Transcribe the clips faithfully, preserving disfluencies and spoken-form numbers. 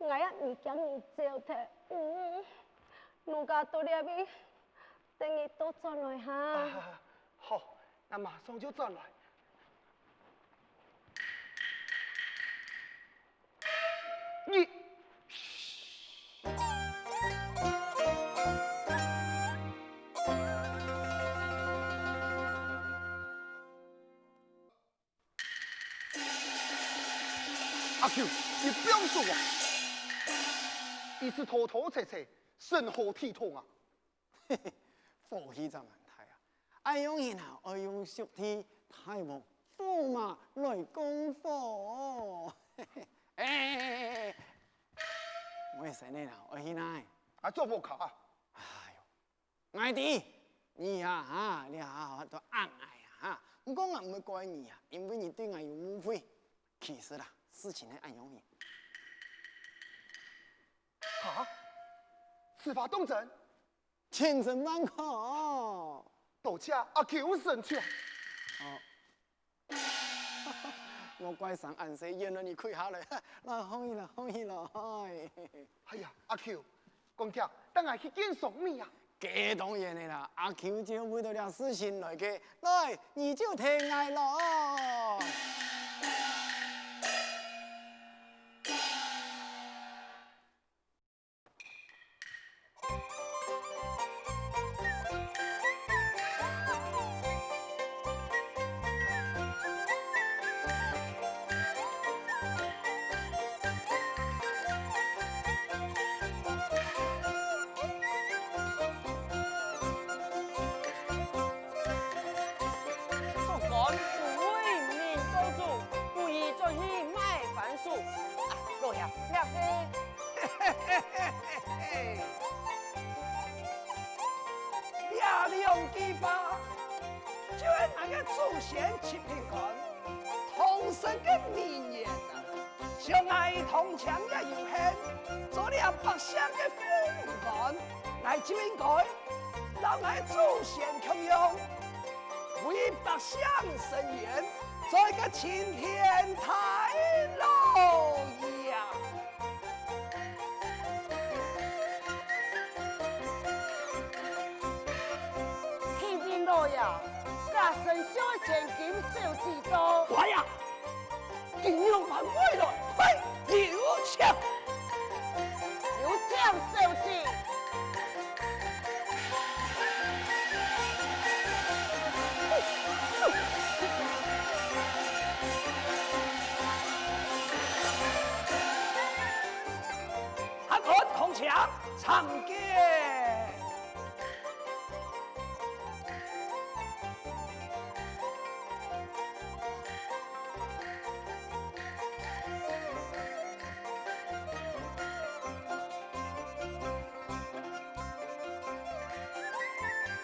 ，𠊎也毋驚你走忒。嗯，奴家到這位，等你倒轉來哈。啊，好，𠊎馬上就轉來。你，阿舅，你放手啊！你係拖拖扯扯，成何體統啊？嘿嘿，火氣真蠻大啊！恁樣人啊，愛用屬地大王駙馬來降火。嘿嘿，哎，哎，哎，哎，我先來啦，愛去哪？啊，做屋下啊？哎喲，𠊎知，你啊，哈，你啊，都恁𠊎啊，哈。毋過𠊎毋會怪你啊，因為你對𠊎有誤會。其實啦，事情係恁樣个。哈？此話當真？ 千真萬確。多謝阿舅成全。哦。莫怪聲恁細，原來你跪下來。來，放起來，放起來。哎呀，阿舅，講遽，等𠊎去見桑美啊。該當然个啦，阿舅就為著這事情來个。來，你就聽𠊎咯。 竹竿不為人做主，不宜轉去賣番薯。啊，老兄，這个 這兩句話，就係𠊎个祖先徐平安當時个名言啊！像𠊎同青也有限，做了百姓个父母官，𠊎就應該摎𠊎祖先共樣，為百姓伸冤，做一個青天大老爺啊！ 啟稟老爺，家生上千金小姐到。快呀！佢仰般會來？嘿，有請！有請小姐。 下官同青參見。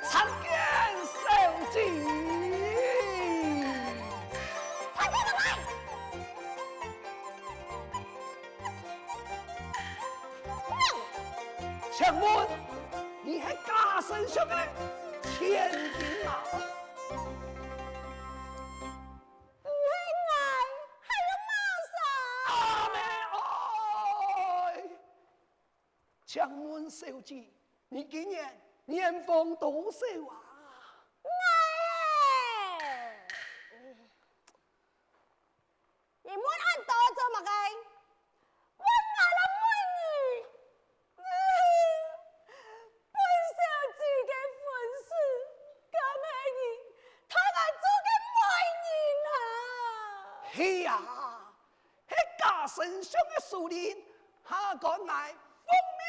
參見小姐。參見老妹。 請問，你係家生上个千金嗎？毋係𠊎，還有麼儕？阿姆哀！請問小姐，你今年年方多少啊？𠊎欸！ 你問恁多做麼个？問𠊎來問你！分小姐个婚事，敢係你代𠊎做个媒人啊？係啊，係家生上个書令，下官𠊎奉命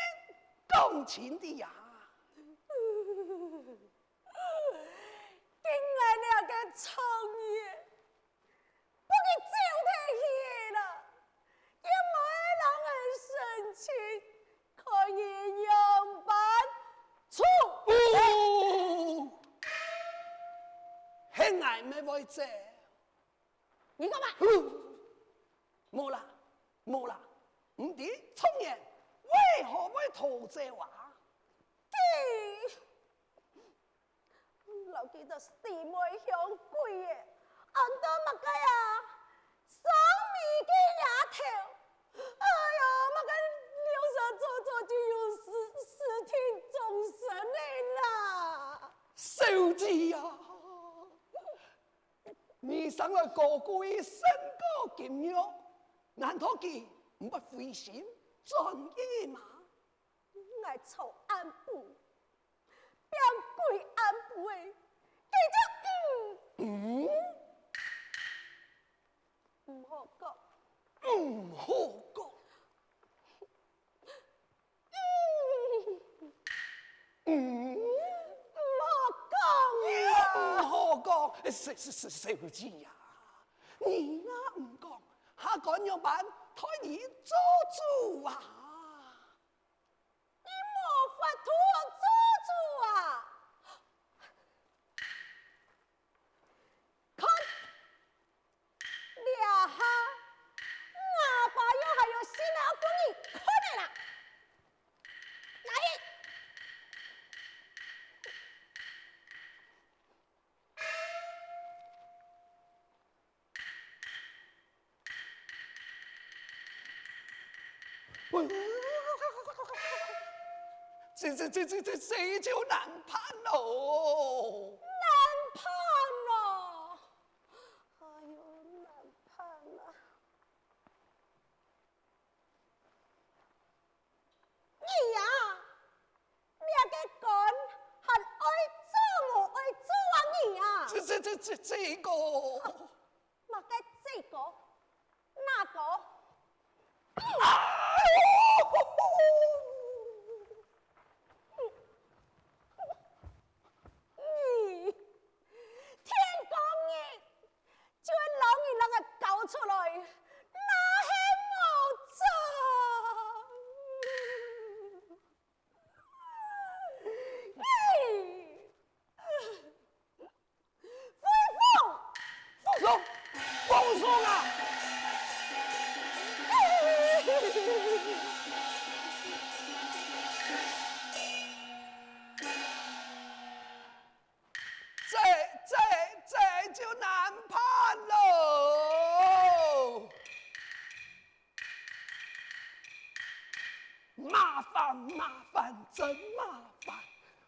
講清个啊！見𠊎這个狀元， 分佢走忒去啦，也無愛摎𠊎成親，看你仰般處置。哦，係𠊎乜會走。你講麼？無啦，無啦，毋知狀元為何會逃走啊？佢 摎佢兜姊妹兄鬼仔，安到麼个啊？桑美个丫頭，哎喲，麼个生來高貴勝過金玉，難道佢毋會灰心轉意嗎？𠊎坐暗晡，拚歸暗晡仔，佢就……嗯？嗯？毋好講。毋好講。嗯？嗯？毋好講啊！毋好講，小、小、小、小姐啊，你若毋講，下官仰般代你做主啊？ 你無法度做主啊！看，這下吾爸又還有信仔愛分你看个啦！來！ 這、這、這、這、這、這就難辦囉！難辦囉！哎喲，難辦啊！ 你啊，這个官還愛做無愛做啊你啊？這、這、這、這、這个……麼个這个？那个？啊！你，天光日， 就會摎你兩个交出來，那係無錯。你，回府！皇上！皇上啊！ 這、這、這就難辦囉！麻煩，麻煩，真麻煩！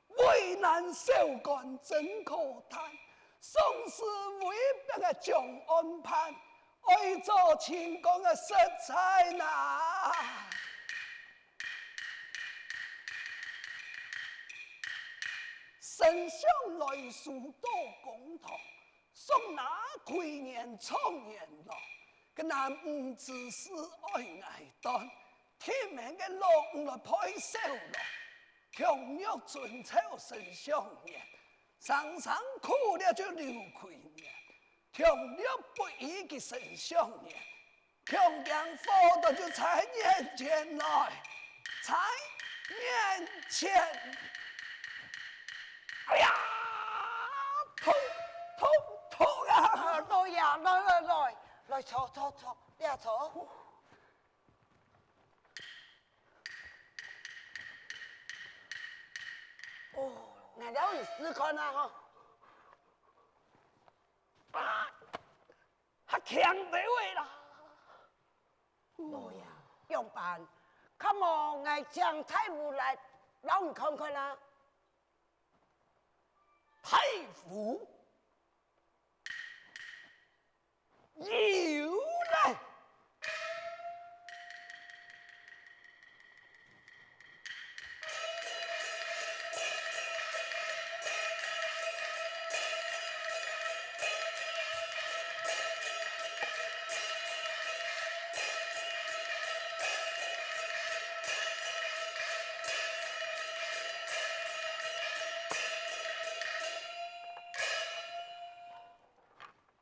為難小官真可嘆，宋氏為兵个將安排，愛做清官个實在難。 丞相來書到公堂，速拿魁元狀元來，該男女之事愛𠊎斷，聽命个老五來陪小老。強欲尊奏丞相言，生生苦了就劉魁元，強欲不依佢丞相言， 強驚火到就在眼前來，在眼前。哎呀，痛，痛，痛啊！啊，來呀，來，來，來，來坐，坐，坐，這坐。哦，𠊎摎你試看啊，吼。啊！ 還強到位啦！老爺，仰般？較無𠊎請大夫來摎你看看啊！大夫？有咧！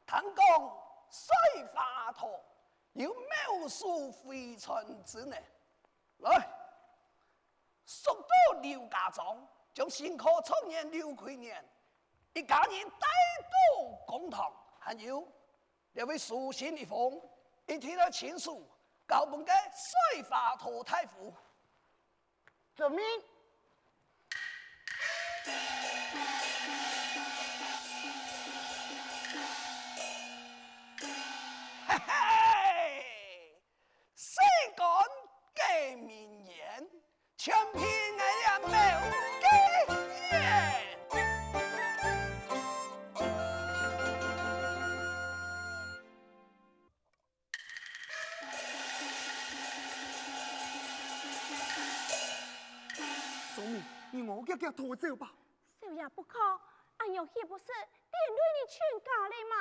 聽講，賽華佗 有妙手回春之能。來，速到劉家莊，將新科狀元劉魁元一家人帶到公堂，還有這位書信一封，一定愛親手交分該賽華佗大夫。 遵命。嘿嘿，世間个名言，全憑𠊎這妙个眼。你莫遽遽逃走吧。少爺不可，恁樣豈不是連累你全家了嗎？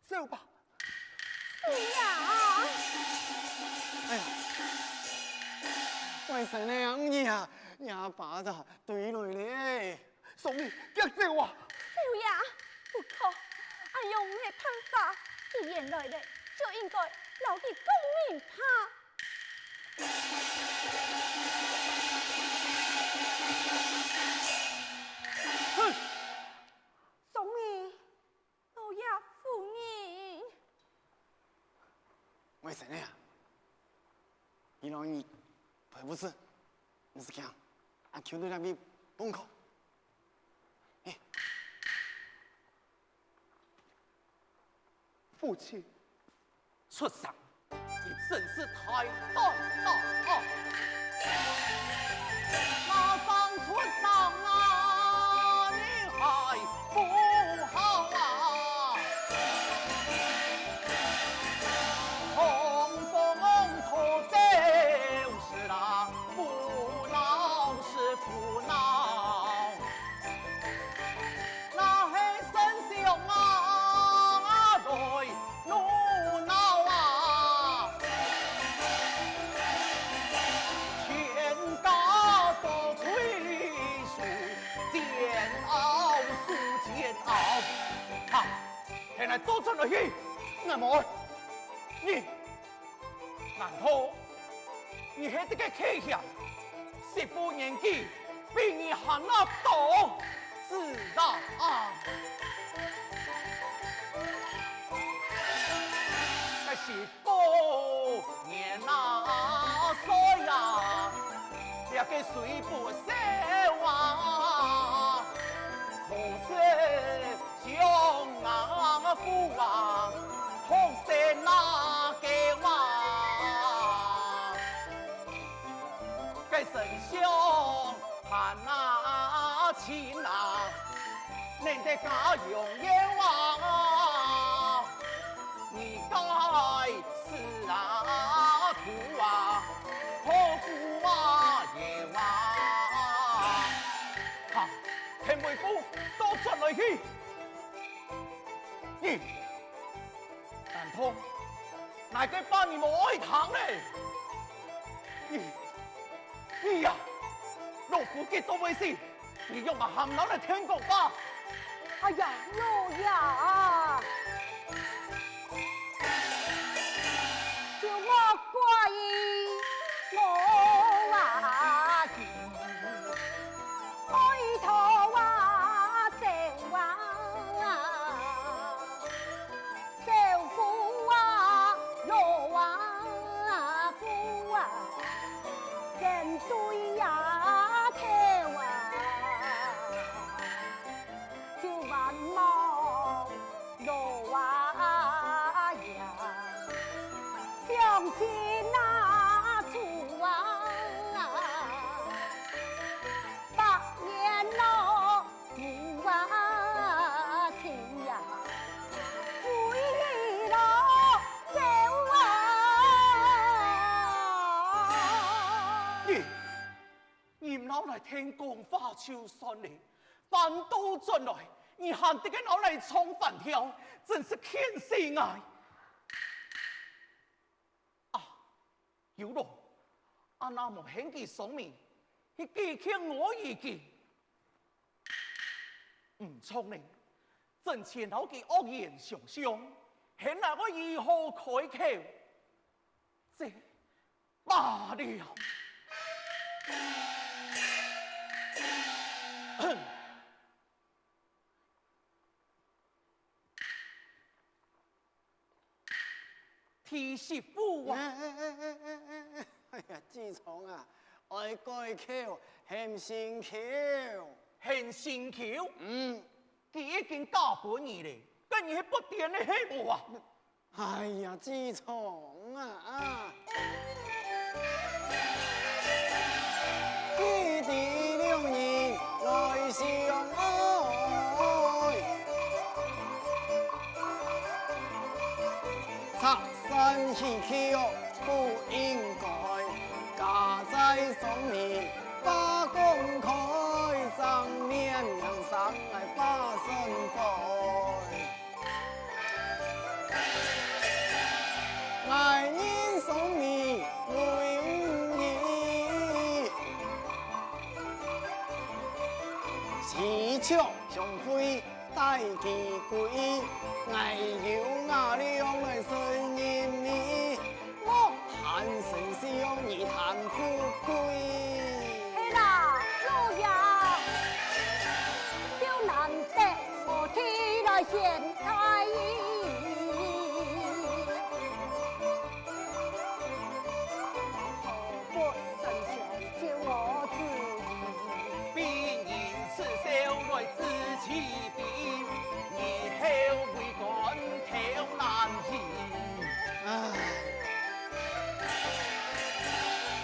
走吧。少爺！哎呀，外甥呢，你啊，你阿爸咋對來咧？ 送你遽走啊！少爺，不可，恁樣毋係辦法。既然來了，就應該摎佢講明白。哼！送你。 老爺夫人。外甥啊，你老二賠不是，你是強，俺求你那邊崩口。哎，父亲， 畜生，你真是太胆大啊！那生畜生啊，你還不好啊！通风头就是啦，不闹是不闹。 那係丞相啊，來怒惱啊，全家都垂垂煎熬，受煎熬。哈，現在倒轉來去，𠊎無愛。你 難道你係這个契爺，媳婦年紀比你還較大，是啊？該媳婦年啊歲啊，這个睡不消啊，可是 相啊苦啊，好生啊个哇！該丞相還啊親啊，恁得家用要啊，你該死啊苦啊，好苦啊要啊！哈！ 田尾夫，倒轉來去！你，難道哪个話你無愛聽呢？你，你呀，老夫幾多歲，你仰會還摎𠊎聽講話？哎呀，老爺啊！ 就莫怪我啊，哀頭啊，走啊，走夫啊，老啊，夫啊，跟對呀，頭啊。 就還望老啊爺，想親啊祖啊，百年老母啊親呀，為你老走啊！你，你毋摎𠊎聽講話就算了， 反倒轉來，你還在該摎𠊎唱反調，真是譴死𠊎！啊，有咯，恁樣無喊佢上面，去解決我意見。毋錯呢，真正摎佢惡言相向，現在愛如何開口？這 罷了。弟媳婦啊！哎呀，子聰啊，愛改口，喊心臼。喊心臼？嗯。佢已經嫁分你了，該你係發癲了係無啊？ 哎呀，子聰啊！佢等兩人來相愛，拆散喜蹊不應該，家在上面把功開。笑相會，帶佢歸，𠊎有雅量來承認你。莫談生死，你談富貴。係啦，老爺，就難得我提來獻大禮。 不生相救我之意。必因此笑來自欺欺，日後為官頭難尋。唉，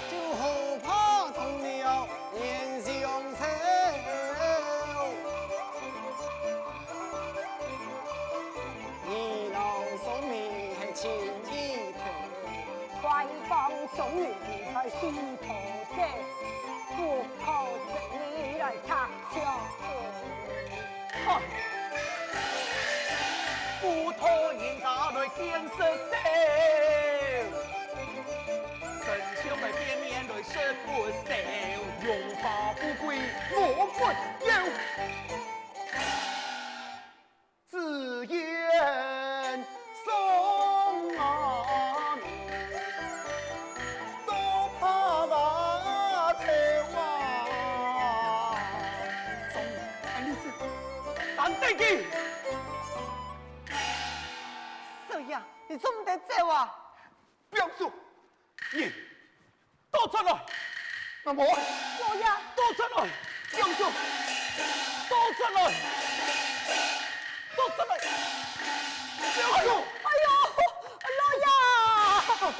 就好怕同了年相湊。 你摎宋明係親姨頭。快放宋明在西頭仔，不可這日來拆牆。哈！不討人家來見識笑，丞相來見面來食不消，榮華富貴我不要。 只願宋啊，多怕外頭啊。宋，恁樣子，等等佢！少爺，你做毋得走啊！ 放手！你倒轉來！阿母！老爺！倒轉來！放手！倒轉來！倒轉來！放手！哎喲，老爺！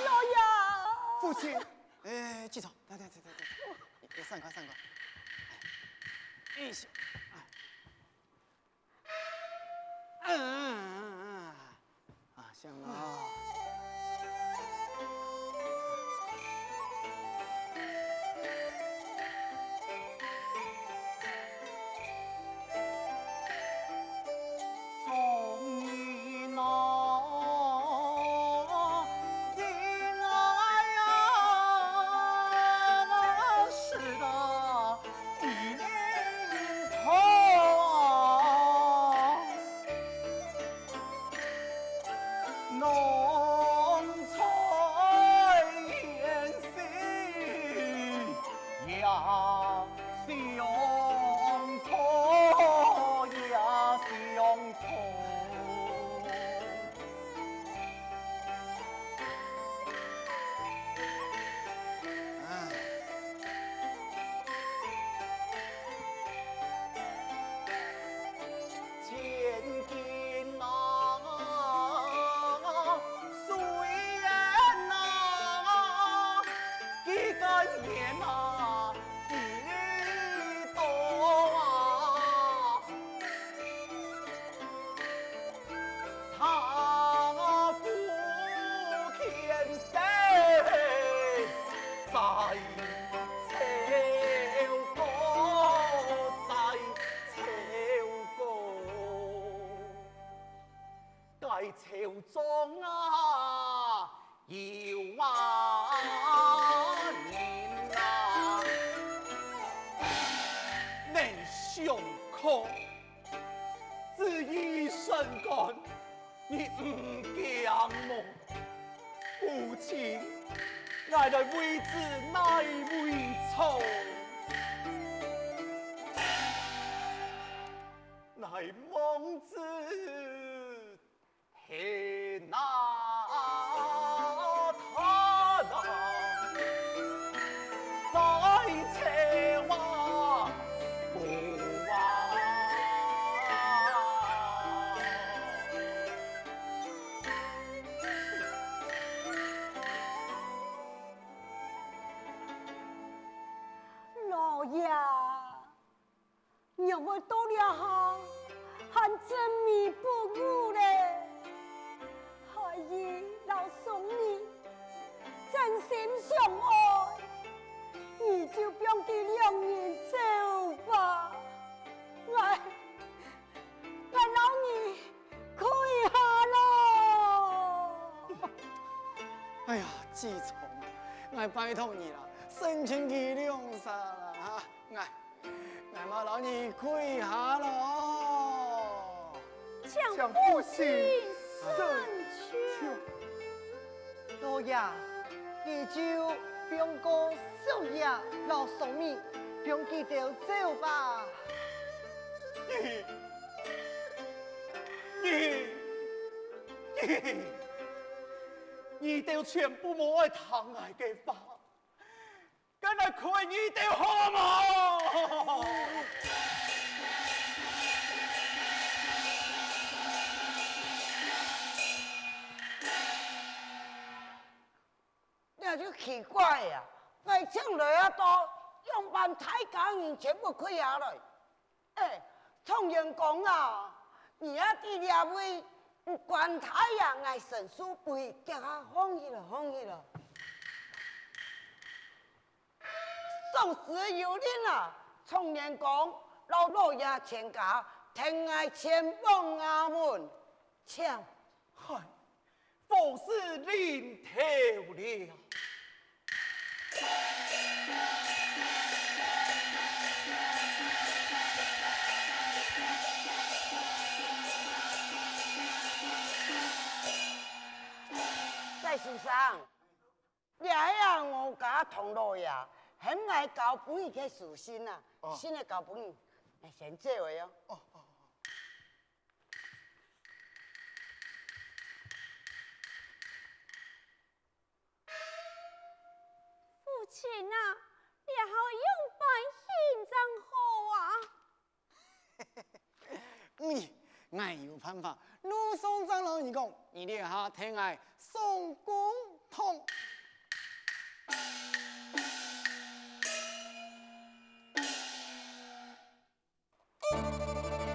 老爺！父親，哎，記仇，來來來來來，你散開散開。哎，哎。 嗯，啊，香了。送你那情爱呀，是的。 一人同弄错眼心也相痛，也相痛。 千金啊，水源啊，几个年啊，比你多啊。 他不肯死，再求个，再求个，该朝中啊，有啊人啊，能相抗。 至于升官，你毋驚無？父亲，𠊎來位置哪位坐？来望仔 天哪，他那在朝啊，不啊。老爷， 仰會到這下還執迷不悟咧？孩兒摎宋兒真心相愛，你就放佢兩人走吧。𠊎，𠊎摎你跪下咯！哎呀，志聰，𠊎拜託你啦，申請佢兩儕啦，哈，𠊎，𠊎 嘛摎你跪下咯。請父親順手。老爺，你就放過少爺摎嫂姆，放佢兜走吧。你、你、你、你兜全部無愛聽𠊎个話。 該𠊎跪你兜好無？這就奇怪啊！𠊎請來啊到，仰般大家人全部跪下來？ 哎，狀元公啊，你啊在這位，毋管大爺，𠊎身手背，遽下䟘起來，䟘起來。宋時有令啊，狀元公摎老爺全家，跈𠊎前往衙門，請。嗨， 府事臨頭了。賴先生，這係吾家堂老爺，喊𠊎交分你个書信啊，哦。信仔交分你，𠊎先走仔哦。哦，哦，哦。 父親啊，這下仰般行正好啊？嗯，𠊎有辦法，路上正摎你講，你這下跈𠊎上公堂。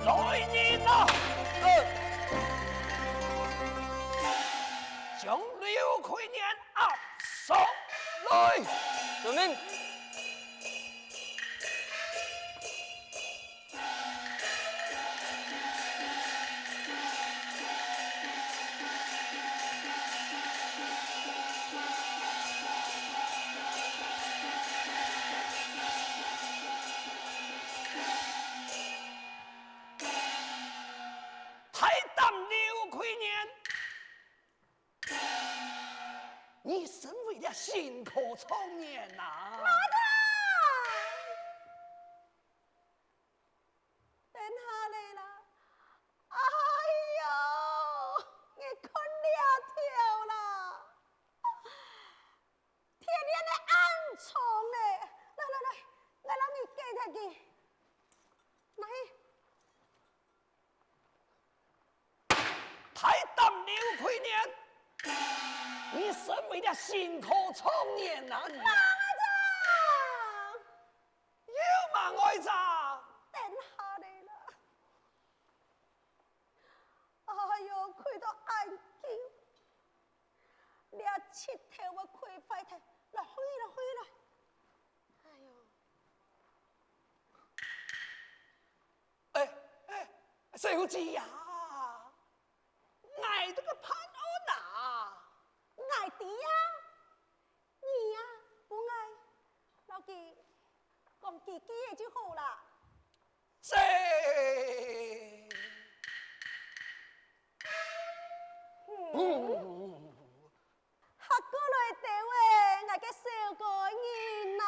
來人啊！呃。將劉魁年押上來！遵命。 大膽劉魁年！你身為這新科狀元啊！媽的！ 等下來啦！哎喲，𠊎看這條啦！鐵鍊仔恁重咧！來來來，𠊎摎你解開佢。來。大膽劉魁年！你身為這新科狀元啊，你……媽媽！ 有麼愛哉？等下來啦！哎喲，跪到恁久，這膝頭會跪壞忒。來，䟘起來，䟘起來！哎喲！哎，哎，小姐呀，𠊎這个辦案啊！𠊎知啊！ 你呀，分𠊎摎佢講幾句仔就好啦。這……嗯，嚇過來兜仔，𠊎个小官人啊！